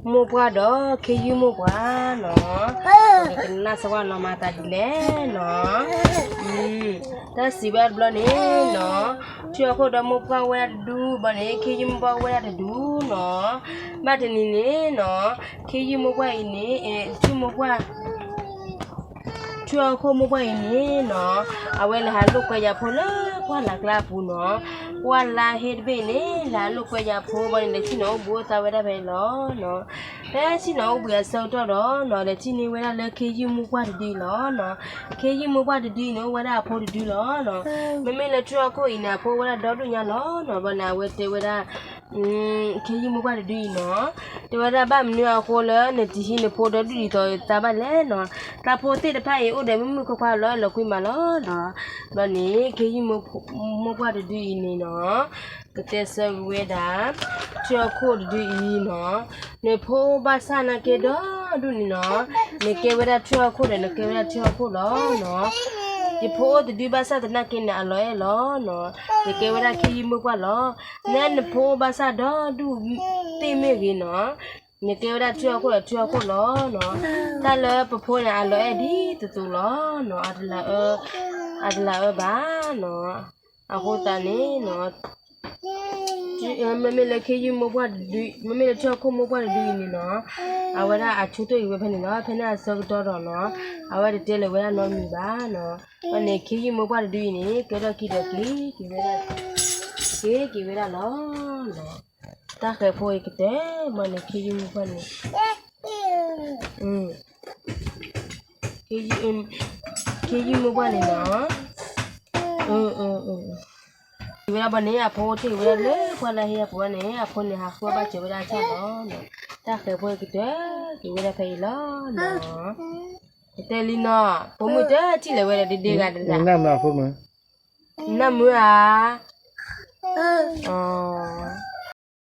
မိၢ်ပှၢ်ဒီးခ့ယုၢ်မိၢ်ပှၢ်နီၤ, ပကကနၣ်စ့ၢ်ကီးနီၤ မၤသးဒ်လဲၣ်နီၤ. တၢ်စံးဝဲတဘျီန့ၣ်နီၤ, ထံၣ်ဟီၣ်ခိၣ်ဒီးမိၢ်ပှၢ်ဝဲဒၣ်တဒူဘၣ်န့ၣ် ခ့ယုၢ်မိၢ်ပှၢ်ဝဲဒၣ်တဒူနီၤ. ဘၣ်တနံၤန့ၣ်နီၤ, ခ့ယုၢ်မိၢ်ပှၢ်အံၤန့ၣ်, ထံၣ်မိၢ်ပှၢ် ထံၣ်ဟီၣ်ခိၣ်မိၢ်ပှၢ်အံၤန့ၣ်နီၤ, အဝဲလဲၤဟးလိာ်ကွဲယၤဖိလၢကွၢ်လၢ်ကျါအပူၤနီၤ. ကွၢ်လၢ်ဟ့ၣ်တဘ့ၣ်န့ၣ် လဲၤဟးလိာ်ကွဲယၤဖိဘၣ်န့ၣ် လဲၤဆ့ၣ်နီၤအိၣ်ဘှံးအိၣ်သါဝဲဒၣ်ဖဲအံၤလီၤ. ဖဲဆ့ၣ်နီၤအိၣ်ဘှံးအဆၢကတီၢ်ဒီးနီၤ, လဲၤထံၣ်န့ၢ်ဝဲဒၣ်လၢခ့ယုၢ်မိၢ်ပှၢ်တဒုအံၤလီၤ. ခ့ယုၢ်မိၢ်ပှၢ်တဒုအံၤန့ၣ် အိၣ်ဝဲဒၣ်အဖိတဒုလီၤ. မ့မ့ၢ်လၢထံၣ်ဟီၣ်ခိၣ်အံၤန့ၣ် အဖိအိၣ်ဝဲဒၣ်ဒီဒူၣ်ညါလီၤနီၤ. ဘၣ်န့ၣ် အဝဲတဲဝဲဒၣ် ခ့ယုၢ်မိၢ်ပှၢ်တဒုအံၤနီၤ, တဲဝဲဒၣ်ဘၣ်မနုၤအဃိလၢနတဟံးနဖိဒီဒူၣ်ဒ်သိးသးဘၣ်လဲၣ်နီၤ. သးဖိသ့ၣ်တဖၣ်အံၤအိၣ်ဒီးမုၢ်မုၢ်ခွါခွါလၢလီၤကွံမးလီၤနီၤ. ဘျီန့ၣ် ခ့ယုၢ်မိၢ်ပှၢ်တဒုအံၤန့ၣ်နီၤ, ကတဲဆၢက့ၤဝဲဒၣ် ထံၣ်ဟီၣ်ခိၣ်တဒုအံၤနီၤ, နဖိဘၣ်ဆၣ်နာ်က့ဒီဒူၣ်န့ၣ်နီၤ, နကဲဝဲဒၣ်ထံၣ်ဟီၣ်ခိၣ်ဒီး နကဲဝဲဒၣ်ထံၣ်ဟီၣ်ခိၣ်လီၤနီၤ. ယဖိအိၣ်တဒုဘၣ်ဆၣ်သနာ်က့န့ၣ် အလီၤအဲၣ်လီၤနီၤ, ယကဲဝဲဒၣ်ခ့ယုၢ်မိၢ်ပှၢ်လီၤ. နဲနဖိအိၣ်ဘၣ်ဆၣ်ဒီဒူၣ်သ့ၣ်မ့ၢ်ဂ့ၤနီၤ, နကဲဝဲဒၣ်ထံၣ်ဟီၣ်ခိၣ်ဒီးထံၣ်ဟီၣ်ခိၣ်လီၤနီၤ. တၢ်လၢပဖိန့ၣ် အလီၤအဲၣ်ဒ်သိးသိးလီၤနီၤ, အတလၤအၢဘၣ်နီၤ. အဃိသတးန့ၣ်နီၤ, မ့မ့ၢ်လၢခ့ယုၢ်မိၢ်ပှၢ်တဒု, မ့မ့ၢ်လၢထံၣ်ဟီၣ်ခိၣ်မိၢ်ပှၢ်တဒုအံၤန့ၣ်နီၤ, အဝဲဒၣ်အဆိကတၢၢ်က့ၤဝဲဖဲန့ၣ်လီၤ. ဖဲန့ၣ်အဆၢကတီၢ်ဒီးနီၤ, အဝဲတတဲလၢၤဝဲဒၣ်နီတမံၤဘၣ်နီၤ. ဘၣ်န့ၣ် ခ့ယုၢ်မိၢ်ပှၢ်တဒုအံၤန့ၣ် ကဲထီၣ်ခံဒီးက့ၤက့ၤဝဲဒၣ်, က့ၤက့ၤဝဲဒၣ်လီၤ. တၢ်ဃဲၤဖိအံၤကတၢၢ်မးန့ၣ် ခ့ယုၢ်မိၢ်ပှၢ်န့ၣ်, ခ့ယုၢ်မိၢ်ပှၢ်န့ၣ်နီၤ, က့ၤဝဲဒၣ်ဘၣ်န့ၣ် အဖိအိၣ်တ့ၢ်ဝဲဒၣ်လၢပှၢ်လၢဟ့ၣ်အပူၤန့ၣ် အဖိန့ၣ် ဟးဃုအီၣ်ဘၣ်စၢၤဝဲဒၣ်အဆၣ်လီၤ. တၢ်ဃဲၤဖိအံၤကတၢၢ်က့ၤဝဲဒၣ်ဖဲအံၤလီၤနီၤ. ကတဲလံနီၤ, ဖိမုၣ်တထံၣ်လၢၤဝဲဒီးဒ့ဒ့ဂၤဒၣ်, နၢ်မုာ်ဧါ. အ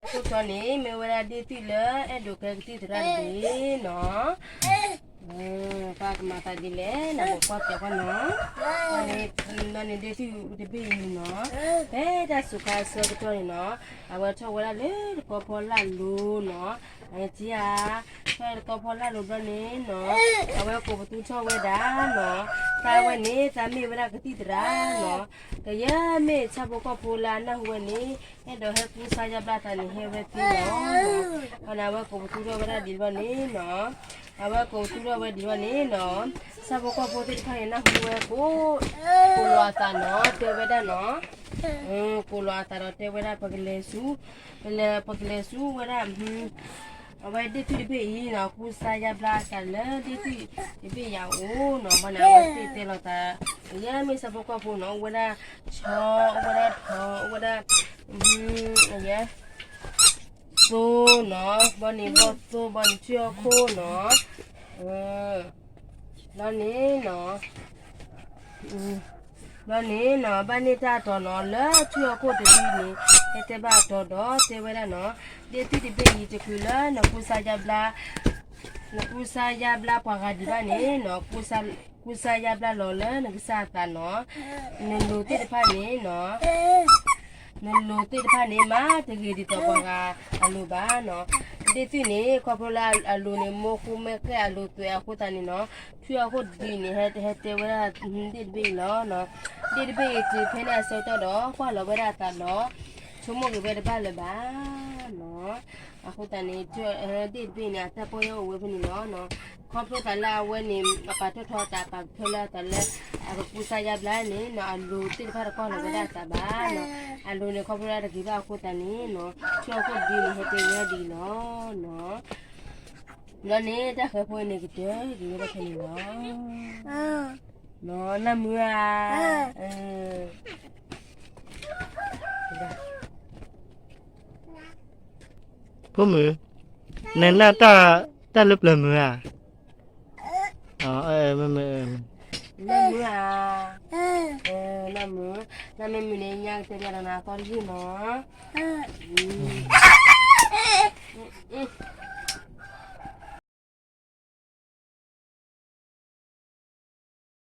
ဃိသတးန့ၣ် မ့ၢ်ဝဲဒၣ်ဒ့ၣ်သွံၣ်လၢအဲၣ်ဒိးကဲကသံၣ်သရၣ်တဘ့ၣ်နီၤ, ပှၤကမၤသးဒ်လဲၣ် နကွၢ်တဲာ်ကွၢ်နီၤ, ဘၣ်န့ၣ်ဒ့ၣ်သွံၣ်တဘ့ၣ်အံၤန့ၣ်နီၤ, ဖဲတၢ်စူၤခါအဆၢကတီၢ်န့ၣ်နီၤ, အဝဲထီၣ်ဝဲဒၣ်လၢတကီဖီလာ်လိၤနီၤ, အထံဧါ, ထီၣ်တကီဖီလာ်လိၤဘျီန့ၣ်နီၤ, အဝဲကိးပသူထီၣ်ဝဲဒၣ်နီၤ, သးဝဲန့ၣ် သးမ့ၢ်ဝဲဒၣ်ကသံၣ်သရၣ်နီၤ, ကယဲၢ်မ့ၢ်ဆၣ်ဖိကီၢ်ဖိလၢအနၢ်ဟူဝဲန့ၣ်, အဲၣ်ဒိးဟဲကူစါယါဘျါသးန့ၣ် ဟဲဝဲသ့လီၤ. ဘၣ်န့ၣ် အဝဲကိးပသူထီၣ်ဝဲဒၣ်ဒ်န့ၣ်ဘၣ်န့ၣ်နီၤ, အဝဲကိးပသူထီၣ်ဝဲဒ်န့ၣ်ဘၣ်န့ၣ်နီၤ, ဆၣ်ဖိကီၢ်ဖိသ့ၣ်တဖၣ်န့ၣ် နၢ်ဟူဝဲကိး, ကိးလီၤအသးနီၤ, တဲဝဲဒၣ်နီၤ, ကိးလီၤအသးဒီးတဲဝဲဒၣ် ပကလဲၤဆူ, ပလဲၤ, ပကလဲၤဆူဝဲဒၣ် အဝဲဒ့ၣ်သွံၣ်တဘ့ၣ်အံၤနီၤ, ကူစါယါဘျါသးလၢဒ့ၣ်သွံၣ်တဘ့ၣ်ယၤအအိၣ်နီၤ, ဘၣ်န့ၣ် အဝဲသ့ၣ်တဲလီၤသး, ကယဲၢ်မ့ၢ်ဆၣ်ဖိကီၢ်ဖိနီၤ, အိၣ်ဝဲဒၣ်ဆီ, အိၣ်ဝဲဒၣ်ထိ, အိၣ်ဝဲဒၣ်, ယဲၢ်, သိနီၤ, ဘီန့ၣ်ဘီၣ်သိ ဘီန့ၣ်ထံၣ်ဟီၣ်ခိၣ်နီၤ, ဘီန့ၣ်နီၤ, ဘျီန့ၣ်နီၤ, ဘၣ်န့ၢ်တၢ်အတီၤနီၤ, လၢထံၣ်ဟီၣ်ခိၣ်တဒုန့ၣ်, ဟဲတဲဘၣ်အတီၤဒီးတဲဝဲဒၣ်နီၤ, ဒ့ၣ်သွံၣ်တဘ့ၣ်အံၤ တချုးလၢနကူစါယါဘျါ, နကူစါယါဘျါပှၤဂၤဒံးဘၣ်န့ၣ်နီၤ, ကူစါယါဘျါလီၤလၢနကစၢ်အသးနီၤ, နလိၤသ့ၣ်တဖၣ်န့ၣ်နီၤ, နလိၤသ့ၣ်တဖၣ်န့ၣ် မၤတဂ့ၤဒ်သိးပှၤဂၤအလိၤဘၣ်နီၤ, ဒ့ၣ်သွံၣ်န့ၣ် ခီဖျိလၢအလိၤန့ၣ် မိၢ်ဃူမဲာ်ဃဲအလိၤသွဲၣ်အဃိသတးန့ၣ်နီၤ, ထံၣ်ဟီၣ်ခိၣ်တဒုန့ၣ် ဟဲတဲဝဲဒၣ်ဒ့ၣ်တဘ့ၣ်အံၤလီၤ, ဒ့ၣ်တဘ့ၣ်အံၤတုၤဖဲန့ၣ်အဆၢကတီၢ်ဒီး ကွၢ်လီၤဝဲဒၣ်အသးဒီး, ဆိကမိၣ်ဂ့ၤဝဲတဘၣ်လၢၤဘၣ်နီၤ, အဃိသတးန့ၣ် ဒ့ၣ်တဘ့ၣ်အံၤန့ၣ် အတၢ်ပီၢ်ယၢ်အိၣ်ဝဲဖဲန့ၣ်လီၤ, ခီဖျိသးလၢအဝဲန့ၣ် အပာ်ထီၣ်ထီအသး ပာ်ထီၣ်လၢအသးလၢ အကကူစါယါဘျါန့ၣ်နီၤ, အလိၤသ့ၣ်တဖၣ်တကွၢ်လီၤဝဲဒၣ်အသးဘၣ်နီၤ, အလိၤန့ၣ် ခီဖျိလၢတဂ့ၤဘၣ်အဃိသတးန့ၣ်နီၤ, ထံၣ်ဟီၣ်ခိၣ်တဒုန့ၣ် ဟဲတဲဝဲဒၣ်ဒ်အံၤလီၤနီၤ, ဘျီန့ၣ် တၢ်ဃဲၤဖိအံၤန့ၣ် ကတၢၢ်က့ၤဝဲဒၣ်ဖဲန့ၣ်လီၤ, နၢ်မုာ်ဧါ, ဖိမုၣ်, နနာ်တၢ်လၢပျၢၤမုၣ်ဧါ, နၢ်မုာ်ဧါ, နၢ်မုာ်, နမ့ၢ်မုာ်န့ၣ် ညါကတဲဘၣ်ဒီးနၤသီတယုၢ်နီၤ,